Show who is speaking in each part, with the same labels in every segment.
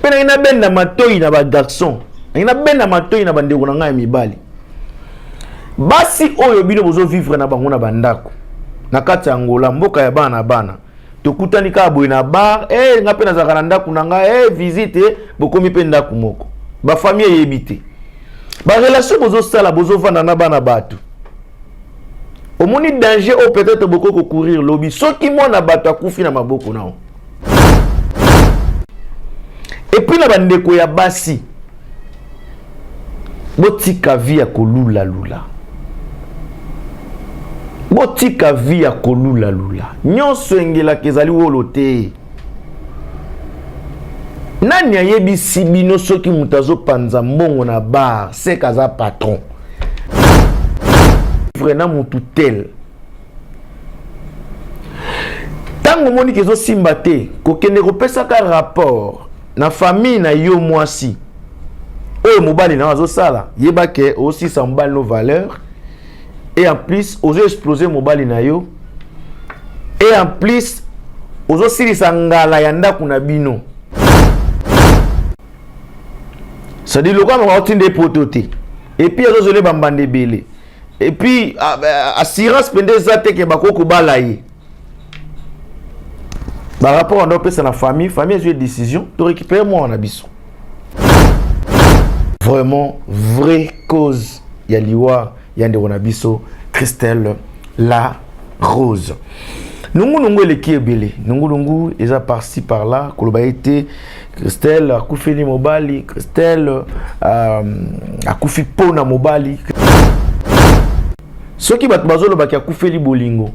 Speaker 1: Mpe nangi nabenda matoi na bagarçon, nangi nabenda matoi na bandeko na ngai ya mibali. Basi oyo bino bozovivre na bango na bandako na kati ya Angola, mboka ya bana na bana, tokutani kaka boye na bar, eh, nga mpe nazalaka na ndako na ngai, eh, visite, bokomi mpe ndako moko, bafamille eyebi te barelation bozosala, bozovanda na bana bato. Omoni danger oyo peut-être bokoki kocourir lobi soki mwana bato akufi na maboko nao. Epuis na bandeko ya basi, botika vie ya kolulalula, botika vie ya kolulalula. Nyonso engelaka ezali wolo te. Nani ayebisi bino soki moto azopanza mbongo na bar sek aza patron vrai na motu tel? Ntango omoniki ezosimba te, kokende kopesaka rapport na famille na yo mwasi oyo mobali na yo azosala, yeba ke osisa mobali no valeur, et en plus ozo explose mobali na yo, et en plus ozosilisa ngala ya ndako na bino. C'est-à-dire lokola bakotinda ye poto te, et puis azozole bambanda ebele, et puis assurance mpenza eza te ke bakoki kobala ye. Barapport anda opesa na famille, famille ezwi décision to récupérer mwana na biso. Vraiment vraie cause ya liwa ya ndeko na biso Christelle la Rose. Nungunungu eleki ebele, nungunungu eza par-ci par-là, koloba ete Christelle akufeli mobali, Christelle akufi mpo na mobali. Soki bato bazolobaki akufeli bolingo,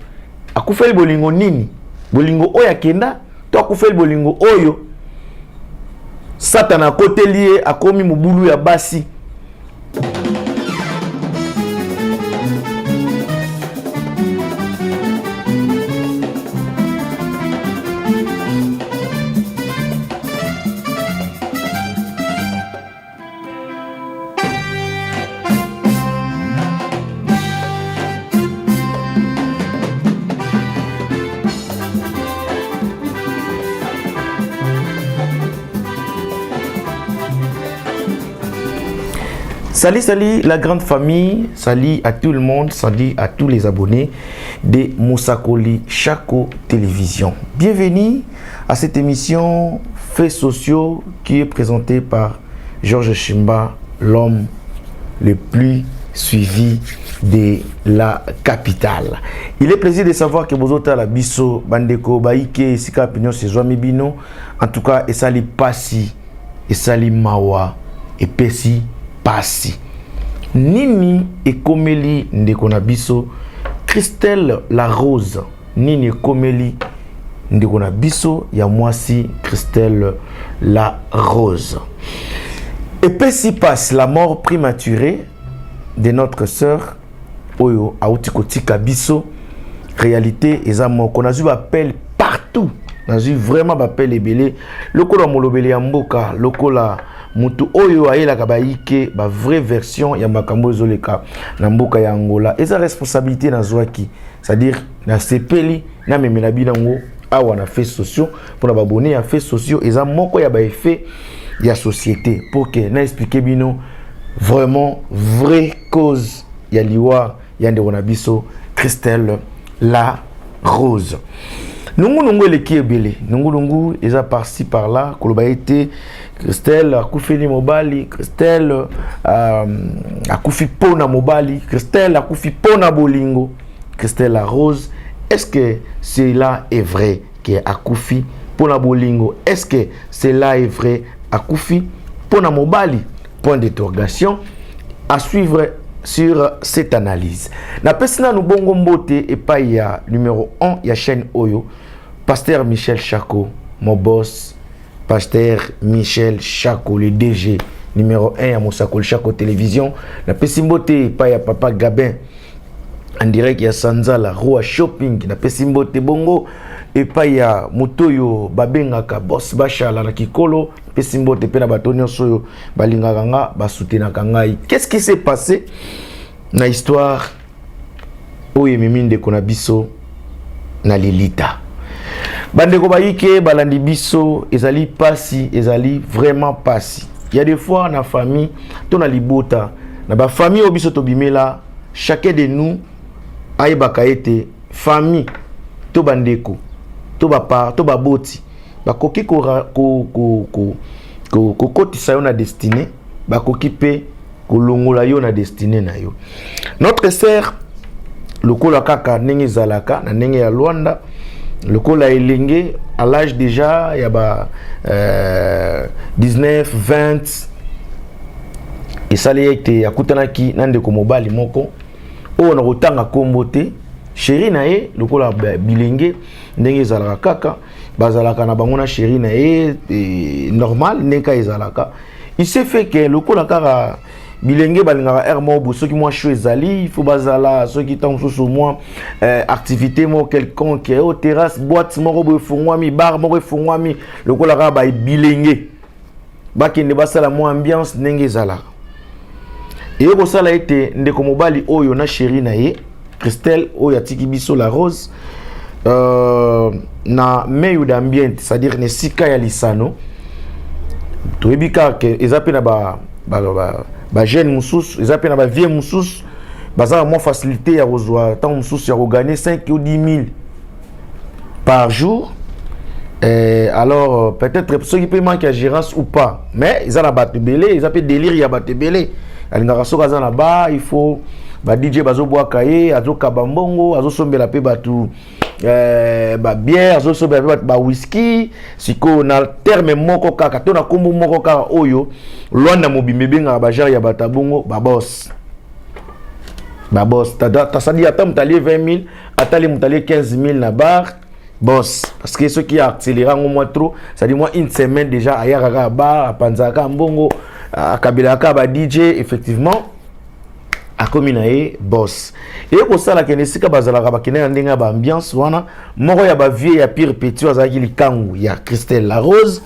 Speaker 1: akufeli bolingo nini? Bolingo oyo akenda to akufeli bolingo oyo Satana akoteli ye, akomi mobulu ya basi? Salut, salut la grande famille, salut à tout le monde, salut à tous les abonnés de Mosakoli Chako Télévision. Bienvenue à cette émission Faits sociaux qui est présentée par Georges Shimba, l'homme le plus suivi de la capitale. Il est plaisir de savoir que bozotala biso bandeko baike esika opinion sezwami bino. En tout cas, esali pasi, esali mawa, epesi pasi. Nini ekomeli ndeko na biso Christelle la Rose? Nini ekomeli ndeko na biso ya mwasi Christelle la Rose? Epesi pasi la mort prématurée de notre sœur oyo auti kotika biso. Réalité eza moko, nazwi baappel partout, nazwi vraiment baappel ebele lokola molobeli ya mboka, lokola motu oyo ayelaka bayike ba vraie version ya makambo ezoleka na mboka ya Angola. Eza responsabilité nazwaki, c'est-à-dire nasepeli namemela bino yango awa na faits sociaux mpona babone ya faits sociaux. Eza moko ya baeffet ya société pour que na expliquer bino vraiment vraie cause ya liwa ya ndeko na biso Christelle la Rose. Nungunungu eleki ebele, nungunungu eza par-ci par-là, koloba ete Christelle akufeli mobali, Christelle akufi mpo na mobali, Christelle akufi mpo na bolingo. Christelle la Rose, est-ce que cela est vrai que akufi mpo na bolingo? Est-ce que cela est vrai akufi mpo na mobali? Point d'interrogation à suivre sur cette analyse. Napesi nanu bongo mbote epai ya numéro 1 ya chaîne oyo, Pasteur Michel Chako, mon boss, Pasteur Michel Chako, le DG numéro 1 ya Mosakoli Chako Télévision. Napesi mbote epai ya papa Gabin en direct ya Sanzala Roi Shopping. Napesi mbote bongo epai ya moto oyo babengaka boss Bashala na Kikolo. Napesi mbote mpe na bato nyonso oyo balingaka nga, basoutenaka ngai. Qu'est-ce qui s'est passé na histoire oyo ememi ndeko na biso na lilita? Bandeko bayike balandi biso, ezali pasi, ezali vraiment pasi. Il y a des fois na famille to na libota, na ba famille oyo biso tobimela, chacun de nous ayebaka ete famille to bandeko to bapar to baboti bakoki kokotisa yo na destinée, bakoki mpe kolongola yo na destinée na yo. Notre sœur, lokola kaka ndenge ezalaka na ndenge ya Lwanda, lokola elenge à l'âge déjà ya ba 19 20, esali ete akutanaki na ndeko mobali moko oyo na kotanga nkombo te, chéri na ye. Lokola bilenge ndenge ezalaka kaka, bazalaka na bango na chéri na ye normal ndenge kaka ezalaka. Il s'est fait que lokola kaka bilenge balingaka aire moko boye, soki mwa show ezali, il faut bazala, soki ntango mosusu mwa activité moko quelconque o terrasse, boîte moko boye efungwami, bar moko efungwami, lokola kaka babilenge bakende basala mwa ambiance ndenge ezalaka. Eye kosala ete ndeko mobali oyo na chéri na ye Christelle oyo atiki biso La Rose, na meio d'ambiente, c'est-à-dire na esika ya lisano, toyebi kaka ke eza mpe na ba jeune mosusu, eza mpe na bavieux mosusu, baza na mwa facilité ya kozwa ntango mosusu ya kogagner 5 ou 10 000 par jour. Alors peut-être soki mpe manque ya gérance ou pas, mais eza na bato ebele, eza mpe délire ya bato ebele. Alingaka soki aza na ba, il faut ba DJ bazobwaka ye, azokaba mbongo, azosombela mpe bato babière, azosombela mpe bato bawhisky. Sikoyo na terme moko kaka to na nkombo moko kaka oyo Lwanda mobimba ebengaka bagenre ya bato ya bongo, baboss. Baboss tasadi, ata moto alie 20 000, atali moto alie 15 000 na bar, boss. Parce que soki accéléré yango mwa trop, c'est-à-dire mwa une semaine déjà, ayaka kaka bar, apanzaka kaka mbongo, akabelaka kaka ba DJ, effectivement akomi na ye boss. Eye kosala kende esika bazalaka, bakende na ndenge ya baambiance wana. Moko ya bavieux ya pire petit azalaki likangu ya Christelle La Rose,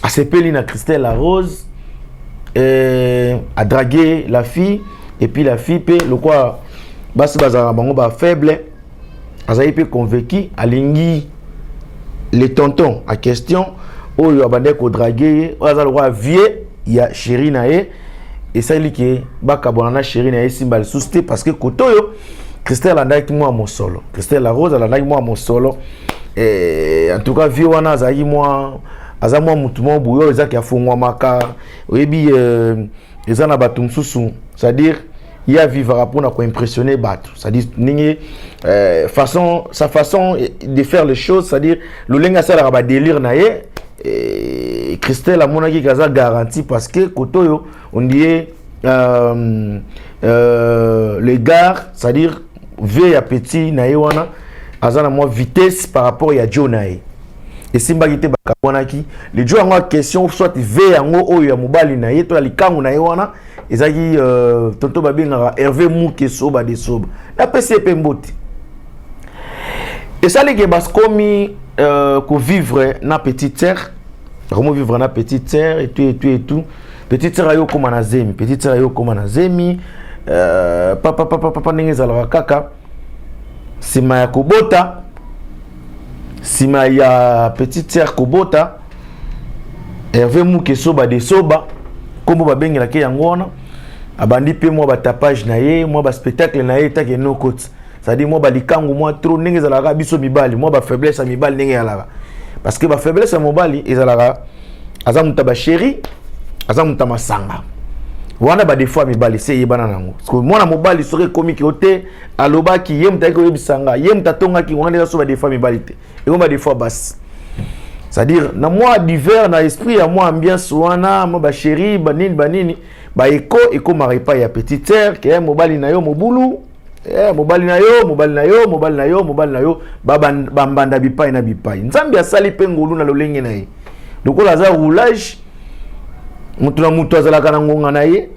Speaker 1: asepeli na Christelle La Rose, adragué la fille. Et puis la fille mpe, lokola basi bazalaka bango bafaible, azali mpe convaincu, alingi le tonton en question oyo abandaki kodraguer ye, oyo aza lokola vieux ya chéri na ye. Esali ke bakabwana na chéri na ye, esimba lisusu te, parce que kote oyo Christelle alandaki mwa mosolo, Christelle La Rose alandaki mwa mosolo. En tout cas vieux wana azalaki mwa, aza mwa mutu moko boye oyo ezaki afungwamaka. Oyebi, eza na bato mosusu, c'est-à-dire ye avivaka mpona koimpressionner bato, c'est-à-dire ndenge façon, sa façon de faire les choses, c'est-à-dire lolenge asalaka badélire na ye. Christelle amonaki kaza garantie, parce que kote oyo on dirait le gars, c'est-à-dire vieux ya petit na ye wana, aza na mwa vitesse par rapport ya jo na ye. Esimbaki te, bakabwanaki. Le jo yango ya question, soit vieux yango oyo ya mobali na ye to ya likangu na ye wana, ezalaki tonto babengaka Hervé Muke Soba de Soba, napesi ye mpe mbote. Esali ke bakomi kovivre na petite sœur, bakomi vivre na petite sœur et tout et tout et tout. Petite sœur ayo okóma na zemi, petite sœur ayo okóma na zemi, papa papa papa, ndenge ezalaka kaka nsima ya kobota, nsima ya petite sœur kobota, Hervé Muke Soba de Soba, nkombo babengelaki yango wana, abandi mpe mwa batapage na ye, mwa baspectacle na ye etaki enokoti, c'est-à-dire mwa balikangu mwa trop, ndenge ezalaka biso mibali, mwa bafaiblesse ya mibali ndenge ezalaka. Parce que bafaiblesse ya mobali ezalaka aza moto ya bachéri, aza moto ya masanga. Wana badéfaut ya mibali se eyebana nango. Parce que mwana mobali soki ekomi ki o te, alobaki ye moto ayaki koyebisa nga, ye moto atongaki, wana eza so badéfaut ya mibali te, ekomi badéfaut ya basi. C'est-à-dire na mwa divers, na esprit ya mwa ambiance wana, mwa bachéri banini banini, baeko ekomaka epai ya petite sœur ke mobali na yo mobulu, mobali na yo, mobali na yo, mobali na yo, mobali na yo, bambanda bipai na bipai. Nzambe asali mpe ngolu na lolenge na ye, lokola aza roulage, moto na moto azalaka na ngonga na ye.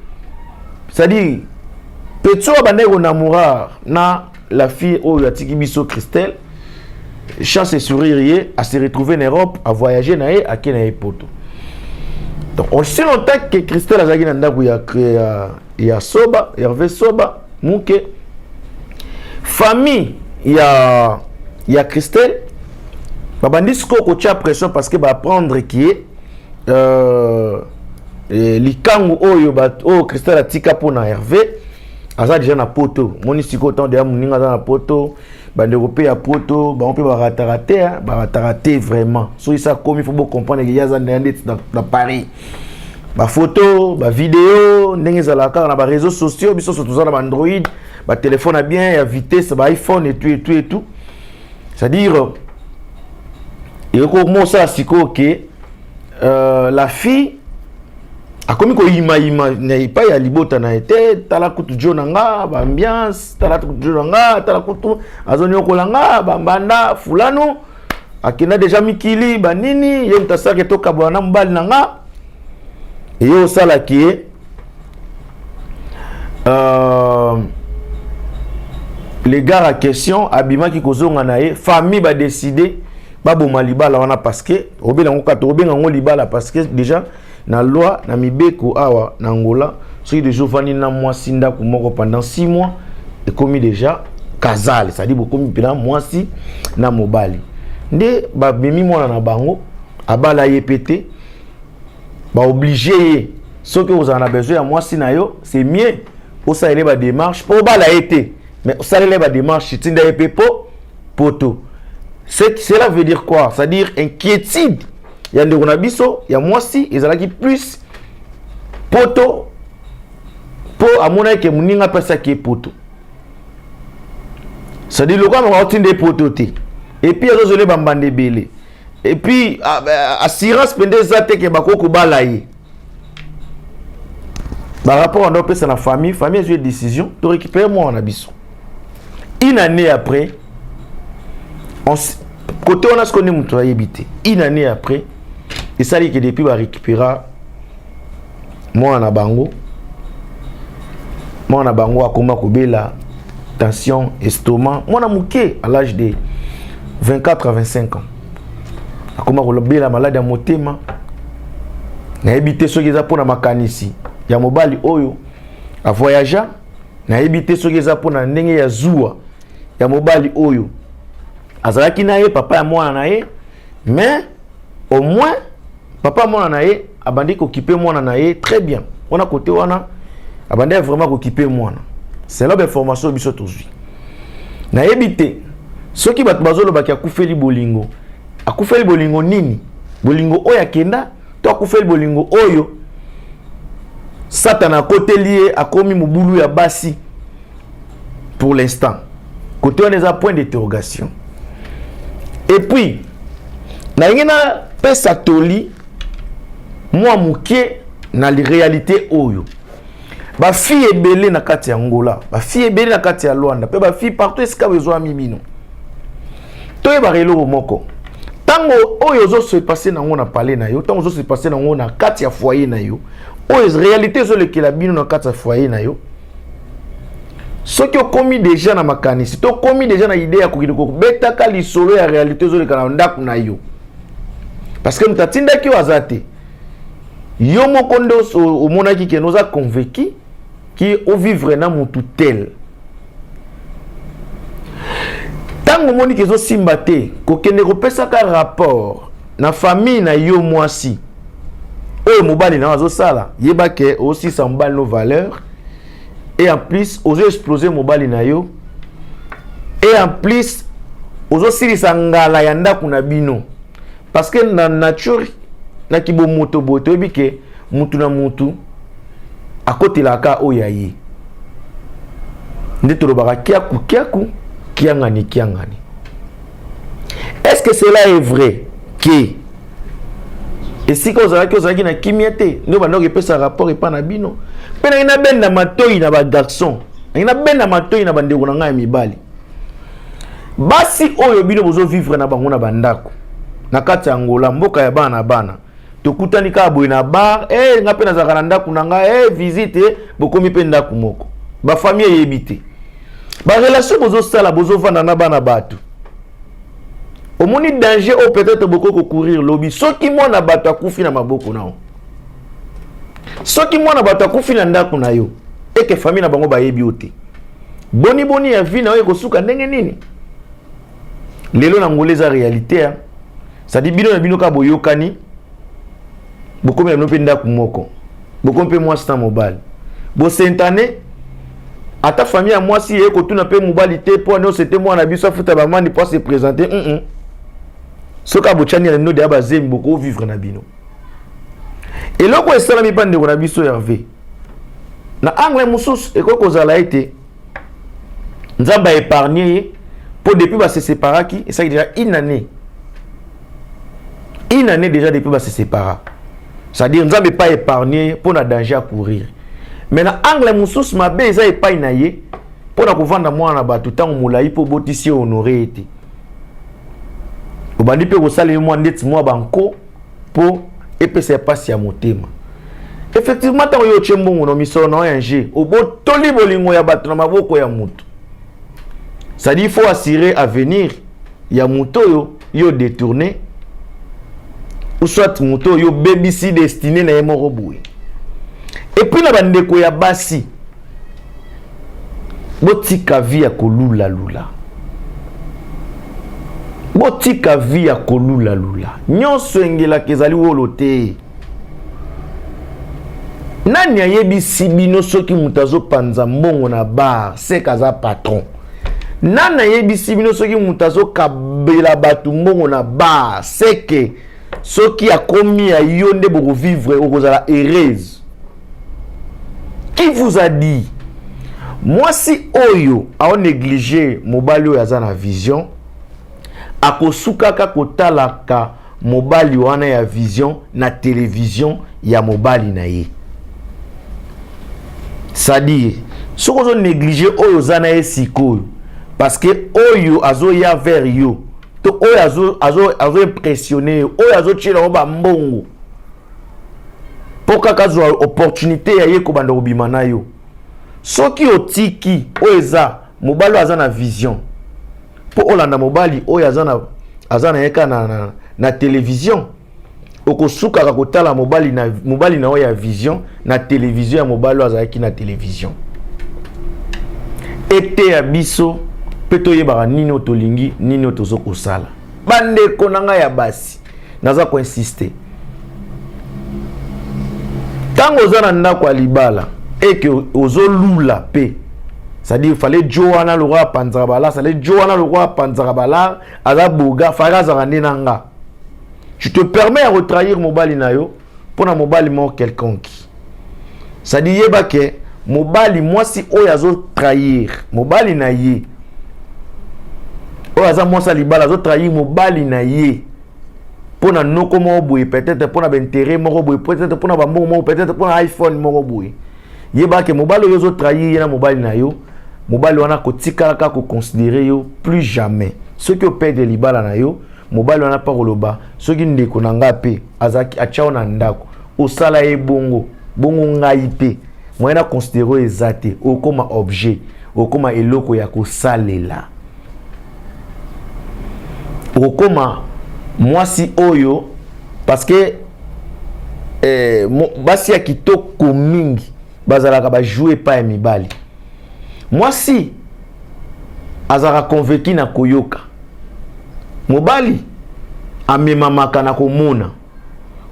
Speaker 1: C'est-à-dire petit oyo abandaki konamorar na la fille oyo atiki biso Christelle, chance et sourire ye a se retrouver en Europe, a voyager na ye, ake na ye poto. Donc aussi longtemps que Christelle azalaki na ndako ya Soba, Hervé Soba Muke, famille ya Christelle Babandi sikoyo kotia pression parce que baapprendre que likangu oyo oyo Christelle atika mpona Hervé aza déjà na Poto. Moni sikoyo, ntango deya moninga aza na Poto, bandeko mpe ya Poto, bango mpe barataka te, barataka te vraiment. Soki sa komi, faut bocomprendre que ye aza ndeti na Paris. Bafoto, bavideo, ndenge ezalaka kaka na baréseaux sociaux, biso nyonso toza na baandroid, batelefone ya bien, ya vitesse, baiphone et tout et tout et tout. C'est-à-dire ekomosala sikoyo que la fille akomi koyimayima na epai ya libota na ye te. Tala kutu jo na nga, baambiance, tala kutu jo na nga, tala kutu azoniokola nga, bambanda fulano akenda déjà mikili banini, ye moto asalaki tokabwana na mobali na nga. Eye osalaki ye le gars en question abimaki kozonga na ye. Famille badécider baboma libala wana, parce que obenga yango kaka, obenga yango libala, parce que déjà na loi, na mibeko awa na Angola, soki déjà ofandi na mwasi ndako moko pendant 6 mois, ekomi déjà casal, c'est-à-dire bokomi mpena mwasi na mobali. Nde bamemi mwana na bango, abala ye pe te, baobliger ye. Soki ozala na besoin ya mwasi na yo, c'est mieux osalele badémarche mpo obala ye te, mais osalele badémarche, tinda ye mpe po Poto. Cela veut dire quoi? C'est-à-dire inquiétude ya ndeko na biso ya mwasi ezalaki plus Poto, mpo amonaki moninga apesaki ye Poto. C'est-à-dire lokola maka otinda ye Poto te, et puis azozwele bambanda ebele, et puis assurance mpenza eza te que bakoki kobala ye. Barapport wana opesa na famille, famille ezwi décision to récupérer mwana na biso. Une année après, côté wana sikoyo nde moto ayebi te. Une année après, esali que depuis barécupéra mwana na bango, mwana na bango akoma kobela tension, estomac. Mwana moke, à l'âge de 24 à 25 ans, akoma kolobela maladi ya motema. Nayebi te soki eza mpona makanisi ya mobali oyo avoyagea, nayebi te soki eza mpona ndenge ya zuwa ya mobali oyo azalaki na ye, papa ya mwana na ye. Mais au moins papa mwana na ye abandi kokipe mwana na ye très bien wana. Côté wana abandi vraiment kokipe mwana, selon bainformation biso tozwi. Nayebi te soki bato bazolobaki akufeli bolingo, akufeli bolingo nini? Bolingo oyo akenda to akufeli bolingo oyo Satana akoteli ye, akomi mobulu ya basi? Pour l'instant, côté wana eza point d'interrogation. Et puis nalingi napesa toli mwa moke na réalité oyo. Bafille ebele na kati ya Angola, bafille ebele na kati ya Lwanda, mpe bafille partout esika bezwami bino, toyebaka eloko moko: ntango oyo ozose passer nango na palais na yo, ntango ozose passer nango na kati ya foyer na yo, oyo réalité ezolekela bino na kati ya foyer na yo, soki okomi déjà na makanisi to okomi déjà na idée ya kokende kobetaka lisolo ya réalité ezoleka na ndako na yo, parce que moto atindaki oyo aza te, yo moko nde omonaki que oza convaincu que ovivre na motu tel. Ntango omoni que ezosimba te, kokende kopesaka rapport na famille na yo mwasi oyo mobali na yo azosala, yeba que osisa mobali no valeur, et en plus ozo exposer mobali na yo, et en plus ozosilisa ngala ya ndako na bino. Parce que na nature, na kibomoto boye, toyebi que mutu na mutu akotelaka oyo ya ye. Nde tolobaka kiaku kiaku, kiangani kiangani. Est-ce que cela est vrai que esika ozalaki, ozalaki na kimia te, nde bandoko epesa rapport epa na bino? Mpe nangi nabenda matoi na bagarçon, nangi nabenda matoi na bandeko na ngai ya mibali. Basi oyo bino bozovivre na bango na bandako na kati ya Angola, mboka ya bana na bana, tokutani kaka boye na bar, e nga mpe nazalaka na ndako na ngai, e visite, bokomi mpe ndako moko, bafamille eyebi te. Barelation bozosala, bozovanda na bana bato, omoni danger oyo peut-être bokoki kocourir lobi soki mwana bato akufi na maboko na yo, soki mwana bato akufi na ndako na yo, eke famille na bango bayebi yo te. Boni boni ya vie na yo ekosuka ndenge nini? Lelo na Angola eza réalité. C'est-à-dire bino na bino kaka boyokani, bokomi na bino mpe ndako moko, bokomi mpe mwasi na mobali, bosentane. Ata famille ya mwasi ye kotuna mpe mobali te mpo nyonso ete mwana na biso afuta bamandi mpo ase présente. Soki abotyani na bino deya bazemi, bokovivre na bino. Eloko esalami mpa ndeko na biso Herve, na angle mosusu, ekoki kozala ete Nzambe aépargne ye, mpo depuis base séparaki, esalaki déjà une année, une année déjà depuis base sépara. C'est-à-dire Nzambe epa épargne ye mpo na danger ya courir. Mais na angle mosusu, mabe eza epai na ye mpo na kovanda mwana na bato ntango molai, mpo obotisi ye, honore ye te, obandi mpe kosala ye mwa ndeti mwa banko mpo epesa ya mpasi ya motema. Effectivement, ntango yo otie mbongo na misolo na oyo ya obotoli bolingo ya bato na maboko ya moto, c'est-à-dire il faut assurer avenir ya moto oyo yo détourné, ou soit moto oyo obebisi destinée na ye moko boye. Et puis na bandeko ya basi, botika vie ya kolulalula, botika vie ya kolulalula. Nyonso engelaka ezali wolo te. Nani ayebisi bino soki moto azopanza mbongo na bar seke aza patron? Nani ayebisi bino soki moto azokabela bato mbongo na bar seke soki akomi ya yo nde bokovivre, okozala heureuse? Qui vous a dit? Mwasi oyo aonéglige mobali oyo aza na vision, akosukaka kotalaka mobali wana ya vision na télévision ya mobali na ye. C'est-à-dire soki ozonéglige oyo oza na ye sikoyo, parce que oyo azoya vers yo to oyo azoimpressionne yo, oyo azotiela yo bambongo mpo kaka azwa opportunité ya ye kobanda kobima na yo, soki otiki oyo eza mobali oyo aza na vision mpo olanda mobali oyo aza na ye kaka na télévision, okosukaka kotala mobali na oyo ya vision na télévision ya mobali oyo azalaki na télévision. Eteya biso mpe toyebaka nini oyo tolingi, nini oyo tozo kosala. Bandeko na ngai ya basi, naza koinsiste: ntango oza na ndako ya libala eke ozolula mpe, c'est-à-dire fale jo wana lokwa apanzaka bala, sale jo wana lokwa apanzaka bala, aza boga fale azalaka nde na nga, tu te permets ya kotrahir mobali na yo mpona mobali moko quelconque. C'est-à-dire yeba ke mobali, mwasi oyo azotrahir mobali na ye, oyo aza mwasi ya libala, azotrahir mobali na ye mpona noko moko boye, peut-être mpona baintérêt moko boye, peut-être mpona bambongo moko, peut-être mpona iPhone moko boye, yeba ke mobali oyo ozotrahir ye na mobali na yo, mobali wana kotikalaka koconsidérer yo plus jamais. Soki operdre libala na yo, mobali wana mpa koloba: soki ndeko na ngai mpe azalaki atia yo na ndako, osala ye bongo bongo, ngai mpe moyen na considérer oyo eza te. Okóma objet, okóma eloko ya kosalela, okóma mwasi oyo, parce que basi ya kitoko mingi bazalaka bajoue epai ya mibali. Mwasi azalaka convaincu na koyoka, mobali amemamaka na komona.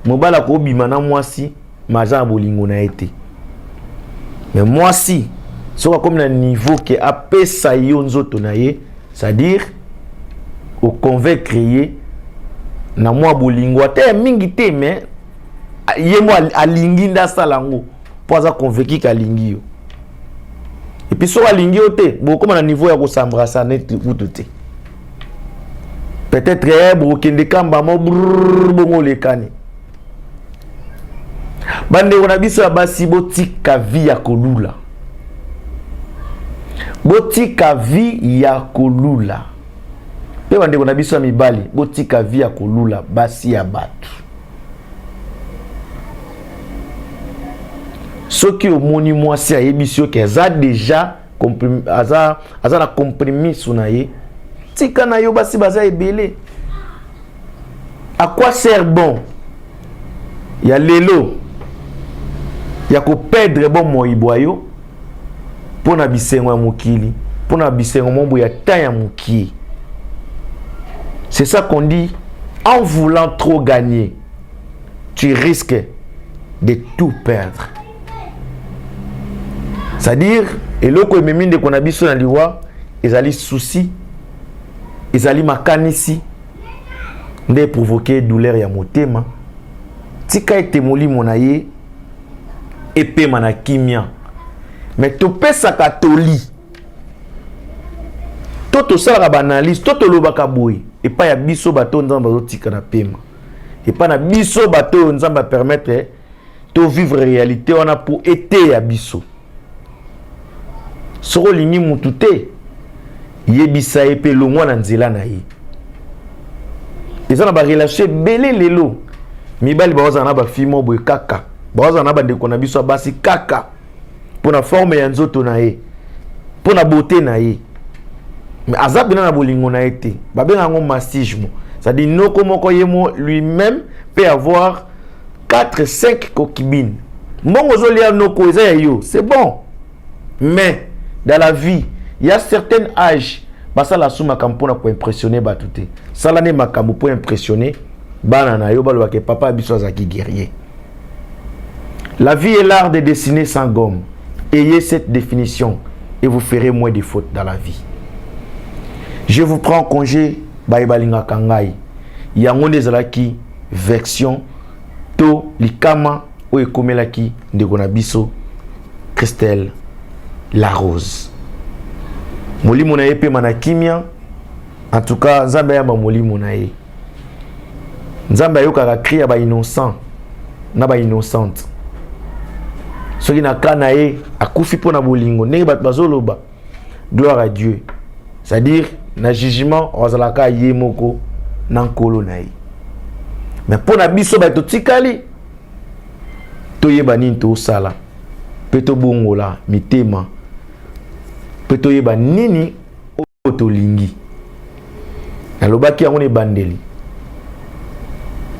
Speaker 1: Mobali akobima na mwasi ma aza na bolingo na ye te, mais mwasi soki akomi na niveau ke apesa yo nzoto na ye, c'est-à-dire oconvaincre ye na mwa bolingo, ata ya mingi te, mais ye mo alingi nde asala yango mpo aza convaincu ke alingi yo. Et puis soki alingi yo te, bokóma na niveau ya kos'embrasser neti kutu te, peut-être bokokende kamba mo brrr, bongo olekani. Bandeko na biso ya basi, botika vie ya kolula, botika vie ya kolula. Mpe bandeko na biso ya mibali, botika vie ya kolula basi ya bato. Soki omoni mwasi ayebisi yo ke aza déjà aza na compromis na ye, tika na yo. Basi baza ebele. À quoi sert bon ya lelo ya koperdre bomoi bwa yo mpo na bisengo ya mokili, mpo na bisengo mombo ya temps ya mokie? C'est ça qu'on dit. En voulant trop gagner, tu risques de tout perdre. C'est-à-dire, eloko ememi ndeko na biso na liwa ezali souci, ezali makanisi nde provoquer douleur ya motema. Tika ete molimo na ye epema na kimia. Mais topesaka toli to tosalaka baanalyse to tolobaka boye epai ya biso bato oyo Nzambe azotika na pema, epai na biso bato oyo Nzambe apermettre tovivre réalité wana mpo eteya biso. Soki olingi mutu te, yebisa ye mpe longwa na nzela na ye. Eza na barelation ebele lelo, mibali bazala na bafille moko boye kaka, bazala na bandeko na biso ya basi kaka mpo na forme ya nzoto na ye, mpo na beauté na ye, mais aza mpena na bolingo na ye te. Babenga yango masisme, c'est-à-dire noko moko ye mo lui-même peut avoir 4 5 concubines. Mbongo ozolia noko eza ya yo, c'est bon, mais dans la vie, il y a certain âge, basala su makambo mpona koimpressionner bato te. Sala nde makambo mpo impressionner bana na yo, balobaka papa biso azalaki guerrier. La vie est l'art de dessiner sans gomme. Ayez cette définition et vous ferez moins de fautes dans la vie. Je vous prends congé. Baye balingaka ngai, yango nde ezalaki version to likama oyo ekomelaki ndeko na biso Christelle La Rose. Molimo na ye pema na kimia. En tout cas, Nzambe ayamba molimo na ye. Nzambe ayokaka cri ya bainnocent na bainnocente. Soki na ka na ye akufi mpo na bolingo, ndenge bato bazoloba, gloire à Dieu. C'est-à-dire, na jugement azalaka ye moko na Nkolo na ye. Mais mpo na biso bato totikali, toyeba nini tosala mpe tobongola mitema mpe toyeba nini oyo tolingi. Nalobaki yango na ebandeli: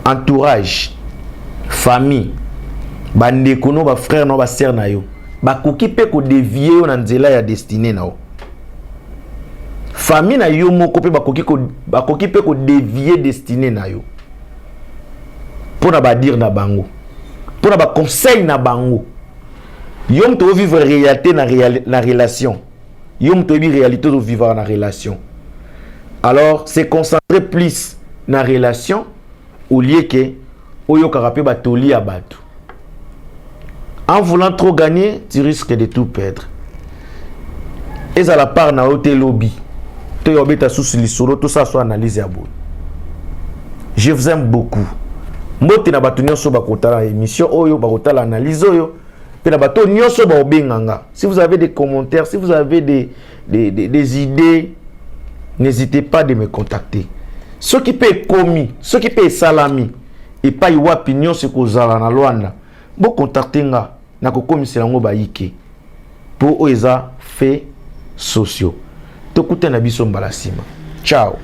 Speaker 1: entourage, famille, bandeko no, bafrère no, basœur na yo bakoki mpe kodévier yo na nzela ya destinée na yo. Famille na yo moko mpe bakoki mpe kodévier destinée na yo mpo na badire na bango, mpo na baconseil na bango. Yo moto ovivre réalité na relation, yo moto oyebi réalité ozovivre na relation. Alors, se concentrer plus na relation au lieu ke oyokaka mpe batoli ya bato. En voulant trop gagner, tu risques de tout perdre. Ezala part na yo te, lobi toyo obeta susu lisolo, tosala so analyse ya boye. Je vous aime beaucoup. Mbote na bato nyonso bakotala émission oyo, bakotala analyse oyo, mpe na bato nyonso baobenga nga. Si vous avez des commentaires, si vous avez des idées, n'hésitez pas de me contacter. Soki mpe ekomi, soki mpe esalami epai wapi nyonso ekozala na Lwanda, bocontacte nga, nakokomisela yango bayike mpo oyo eza fait sociaux. Tokutana biso mbala nsima. Ciao.